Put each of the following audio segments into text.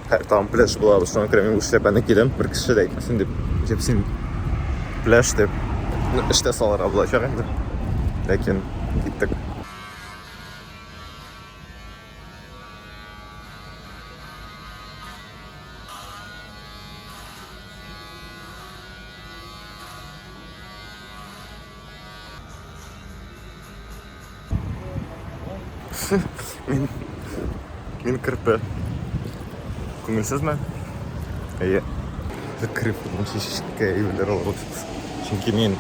Тагын пляж булабыз, шуңа күрә мин бу эшләпәне кидем. Бер кеше дә әйтмәсен дип. Җеп син пляж дип. Ну, эштә салырга булачак инде. Ләкин киттек. Мин мин керпе. Күңелсезме? Әйе. Керпе чәчкә әйберләр алып. Чөнки мин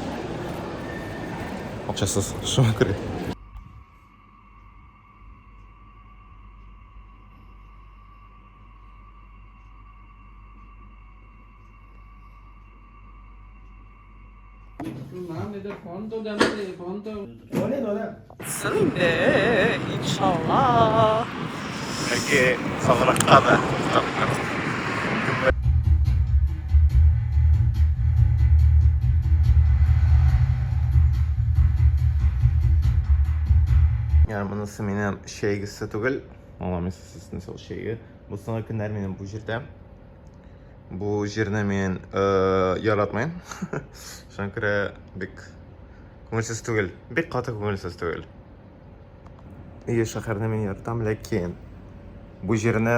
акчасыз, шуңа күрә. Инде, иншалла. Бәлки соңракка да. Ярар, монысы минем чәйгесе түгел. Аңламыйсыз сез нәрсә ул чәйге. Бу соңгы көннәр минем бу җирдә. Бу җирне мин яратмыйм. Шуңа күрә бик күңелсез түгел. Бик каты күңелсез түгел. Әйе, шәһәрне мин яратам, ләкин бу җирне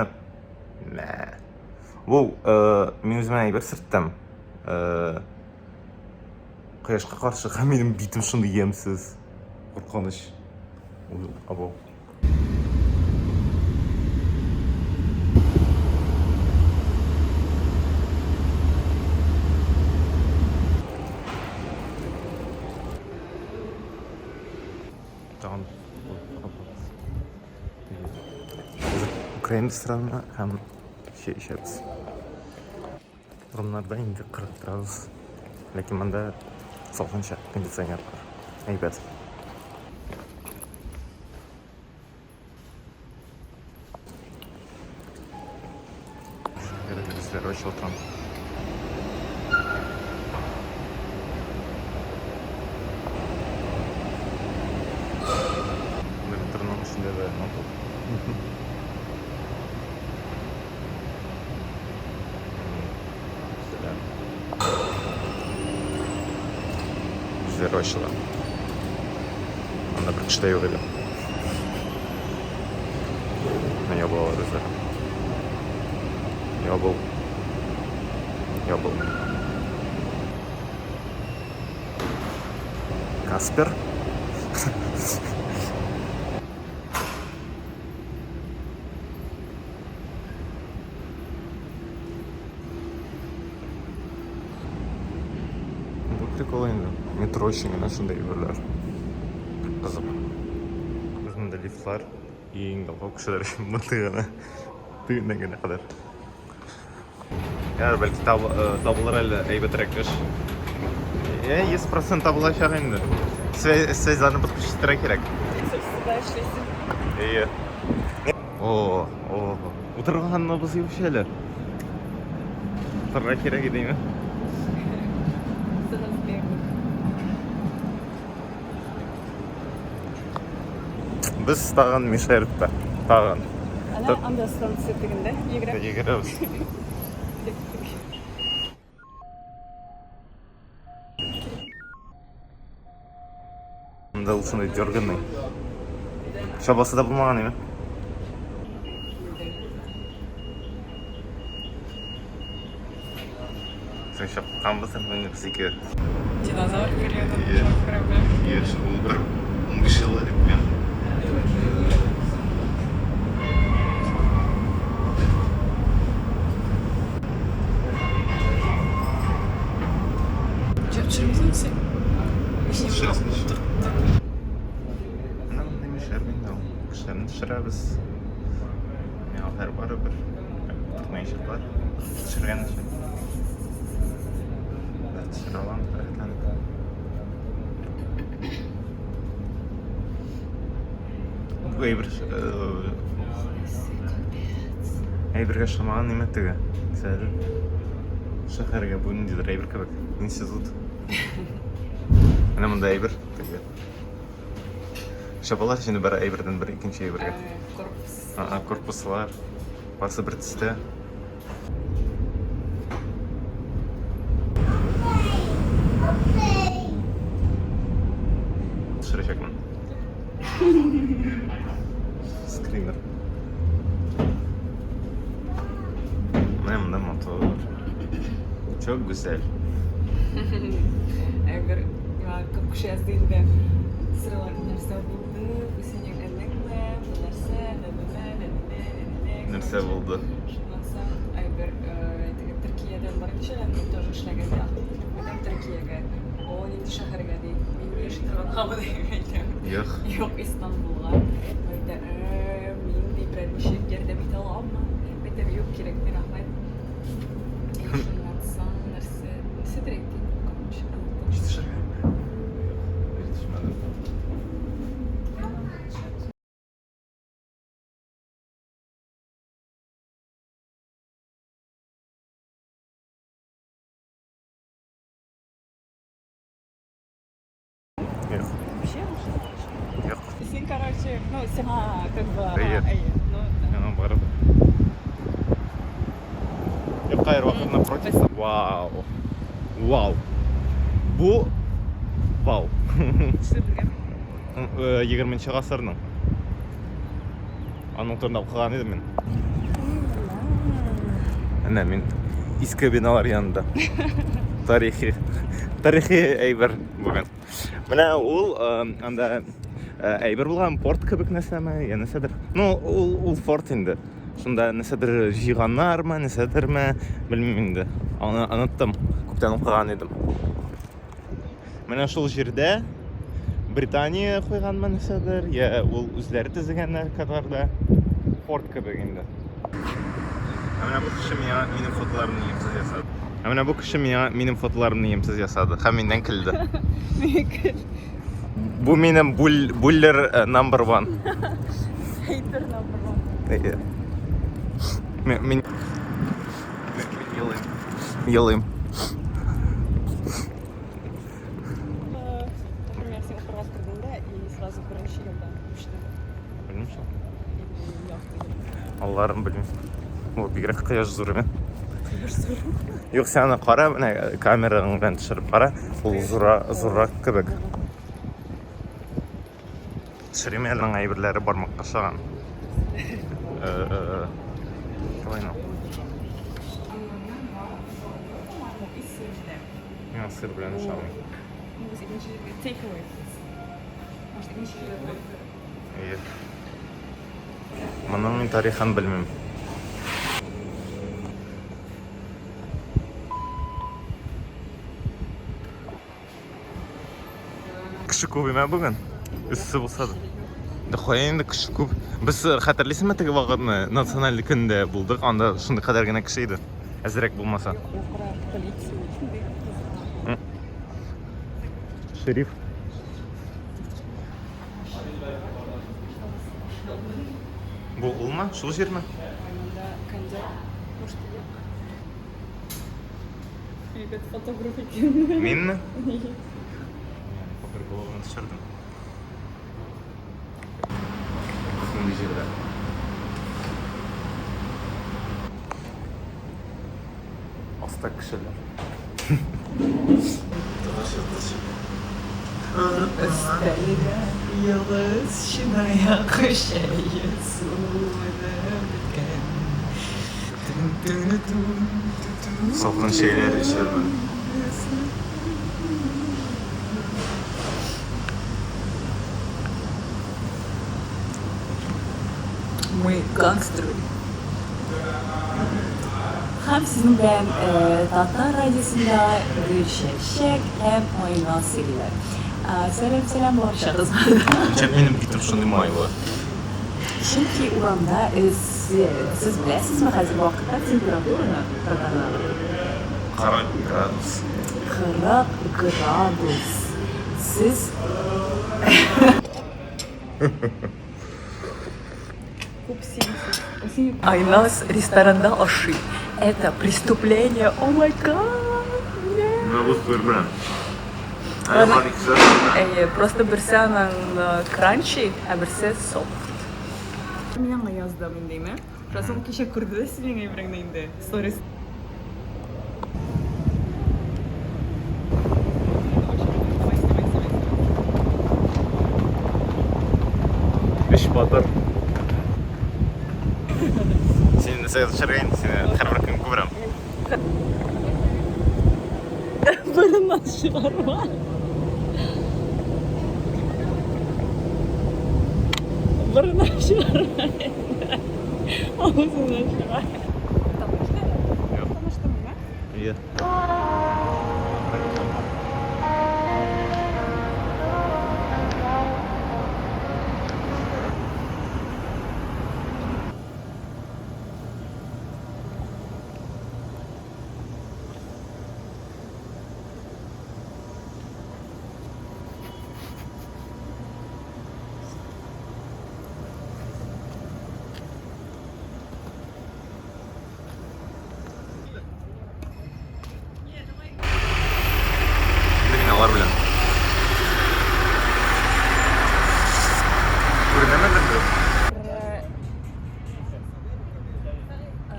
мә. Бу мин үземә әйбер сөрттем. Кояшка каршы һәм минем битем шундый ямьсез. Куркыныч. Абау. Тагын Украин ресторанына һәм чәй эчәбез. Урыннарда инде 40 градус. Ләкин монда салкынча, кондиционер бар. Әйбәт. Күзләре ачылган. Метроның эчендә дә матур. Күзләре ачыла. Анда бер кеше дә юк иде. Менә ябылалар үзләре. Ябыл. Ябыл. Каспер. Бу прикол инде. Метро өчен генә шундый әйберләр. Кызык. Без монда лифтлар иң ялкау кешеләр өчен мондый гына. Тегеннән генә кадәр. Ярар, бәлки табылыр әле әйбәтрәк эш. 100% табылачак инде. Связьларны подключить итәргә кирәк. Суда эшлисең. Әйе. О, о, утырганыбыз юк әле. Утырырга кирәк идеме? Без тагын Мишәрдә. Тагын. Әнә анда станция тегендә йөгерә. Йөгерәбез. Анда ул шундый дерганный. Чабасы да булмаган име? Сен чапканбыз, мин без ике. Динозавр периоды. Иә. Ул бер 15 ел элек мен. Төшермисең син? Төшерәсең. Менә мондый мишәр инде ул. Кешеләрне төшерәбез. Миңа һәр барыбер. Тыкмаячаклар. Төшергән өчен. Төшерә алам, рәхәтләнеп. Бу әйбер әйбергә ошамаган ниме теге. Сәл шәһәргә бу ниндидер әйбер кебек. Институт. Менә монда әйбер теге. Чабалар инде бер әйбердән бер икенче әйбергә. Корпус. Ага, корпуслар. Барсы бер төстә. Çok güzel. Әгәр миңа күп кеше язды инде. Сырлар нәрсә булды, бу синең энеңме, бу нәрсә, нә-нә-нә, нә-нә-нә, нә-нә-нә. Нәрсә булды? Шуннан соң әгәр теге Төркиядән бар иде шәһәр, мин тоже эшләгәндә. Әйтәм Төркиягә. О, нинди шәһәргә ди. Мин яши торган кабы дип әйтәм. Юк. Юк, Истанбулга. Әйтә, мин ди берәр ничек ярдәм итә аламмы? Әйтәм, юк, кирәкми, рәхмәт. И шуннан соң нәрсә, нәрсәдер әйтте инде, короче, оныттым. Yetişmedim. Юк. Вообще, может, Юк. Син, короче, ну, сиңа как бы... Әйе. Әйе, ну, да. Яна барып. Юк, кайыр вакыт напротив. Вау. Вау. Бу вау. Төсе белгән. 20 гасырның. Аның турында укыган идем мин. Әнә мин иске биналар янында. Тарихи. Тарихи әйбер бүген. Менә ул анда әйбер булган порт кебек нәрсәме, я нәрсәдер. Ну, ул форт инде. Шунда нәрсәдер җыйганнармы, нәрсәдерме, белмим инде. Аны оныттым. Күптән укыган идем. Менә шул җирдә Британия куйганмы нәрсәдер, я ул үзләре төзегәннәр кадәр форт кебек инде. Ә менә бу кеше миңа минем фотоларымны ямьсез ясады. Ә менә бу кеше миңа минем фотоларымны ямьсез ясады һәм миннән көлде. Бу минем буллер number one. Хейтер number one. Әйе. Мин елыйм. Елыйм. Например, син укырга кердең дә и сразу беренче елдан күчтең. Белмим шул. Или якты ел. Алларым белмим. Бу бигрәк кояш зур име? Кояш зур. Юк, син аны кара, менә камераң белән төшереп кара, ул зура, зуррак кебек. Төшерим әле аның әйберләре бармакка ошаган. Давай, ну. Миңа сыр белән ошамый. Take away. Может, икенче җирдә. Әйе. Моның мин тарихын белмим. Кеше күп име бүген? Эссе булса да. Да кая инде кеше күп. Без хәтерлисеңме теге вакытны националь көндә булдык, анда шундый кадәр генә кеше иде. Әзрәк булмаса. Полиция бик кызык. Шериф. Бу улмы? Шул җирме? Монда кондер. Может, юк. Ребят, фотограф икән. Минме? По приколу гына төшердем. Шундый җирдә. Аста кешеләр. Өстәлгә йолдыз чынаяк чәе суынып беткән. Салкын чәйләр эчәрмен. Мы гангстеры. Һәм сезнең белән Татар радиосында Гөлчәчәк һәм Айназ сөйлиләр. Сәлам, сәлам барчагызга. Ничек минем битем шундый майлы? Чөнки урамда эссе. Сез беләсезме хәзерге вакытта температураны Татарларның? 40 градус. 40 градус. Сез Айназ ресторанда ашый. Это преступление. Oh my God. Менә бу сыр белән. Әйе, просто берсе аның crunchy, ә берсе soft. Мин аңа яздым инде, Просто ул кичә күрде дә синең әйбереңне инде. Сторис. Өч батыр. Син нәрсәгә төшергән, сине һәрбер көн күрәм. Борыннан чыгарма. Борыннан чыгарма. Авызыңнан чыгар. Юк. Таныштыңмы? Иә. Мин алар белән. Күренәме?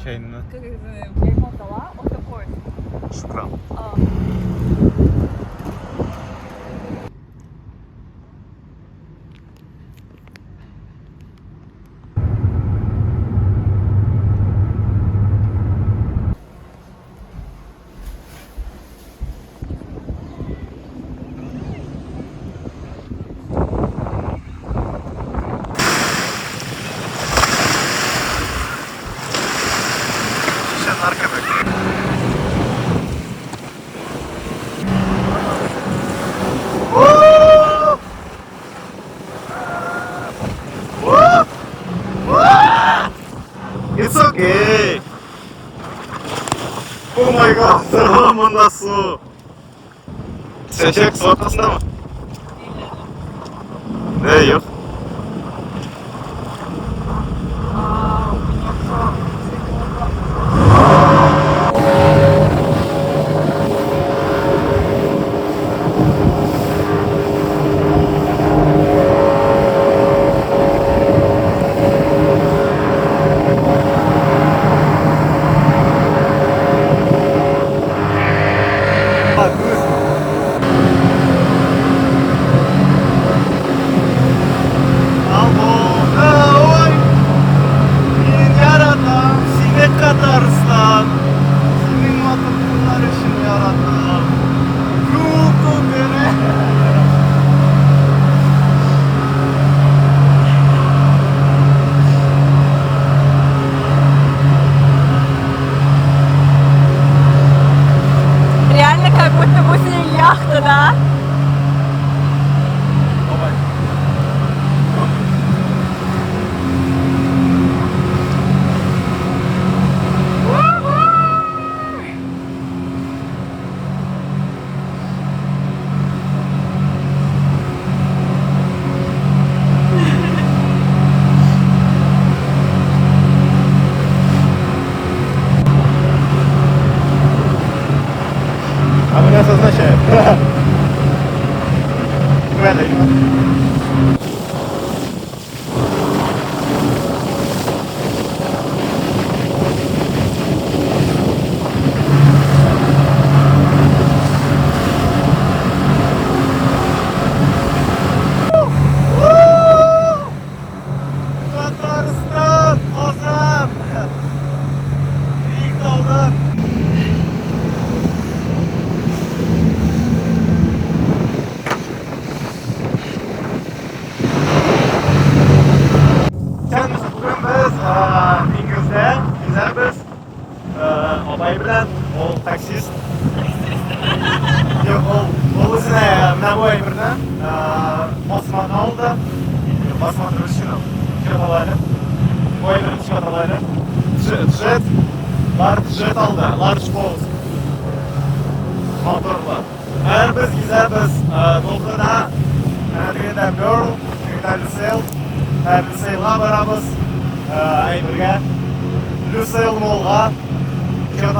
Чәйне. Как это, я ему отдала, он такой. Шукран. А. Şişenin arka bölümü. It's okay. Oh my god, монда су. Чәчәк су ортасындамы? Не, юк. А, у меня Мин яратам сине, Татарстан. Синең матур кызлар өчен яратам. Күк күкрәк. Реально как будто бы с ней яхта, да? Давай. А меня означает. Татарстан, Казан! Биектаудан! Исәнмесез, бүген без диңгездә йөзәбез. Абай белән, ул таксист. Юк, ул үзенә менә бу әйберне басманы алды. Басма русча чыгып ала әле. Бу әйберне чыгып ала әле. Джет, large jet алды, large boat. Моторлы. Хәзер без йөзәбез дулкында. Менә тегендә Pearl, тегендә Lusail. Lusailга барабыз. Әйбергә. Lusail Mallга. Чыгып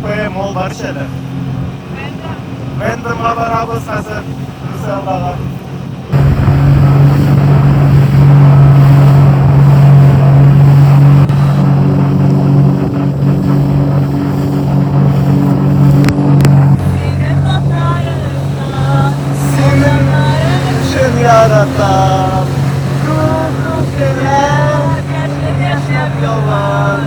P Mall бар әле. Вендомга барабыз хәзер Lusailдагы. Синең өчен яратам. Күк күкрәк, яшәп ялган.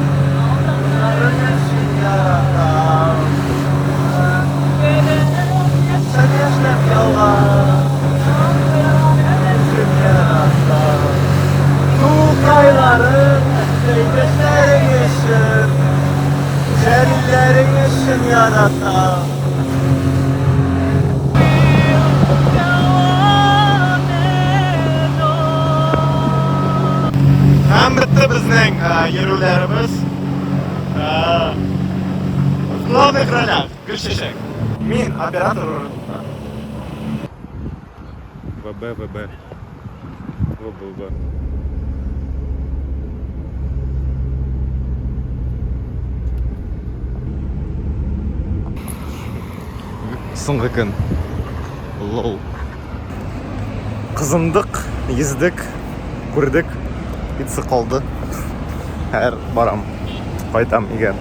Өчен яратам. Яратам. Һәм бетте безнең йөрүләребез. В главных ролях Гөлчәчәк. Мин оператор урынында. ВБ, ВБ. ВБ, В. Соңгы көн. Лол. Кызындык, йөздек, күрдек. Пицца калды. Хәер, барам. Кайтам өйгә.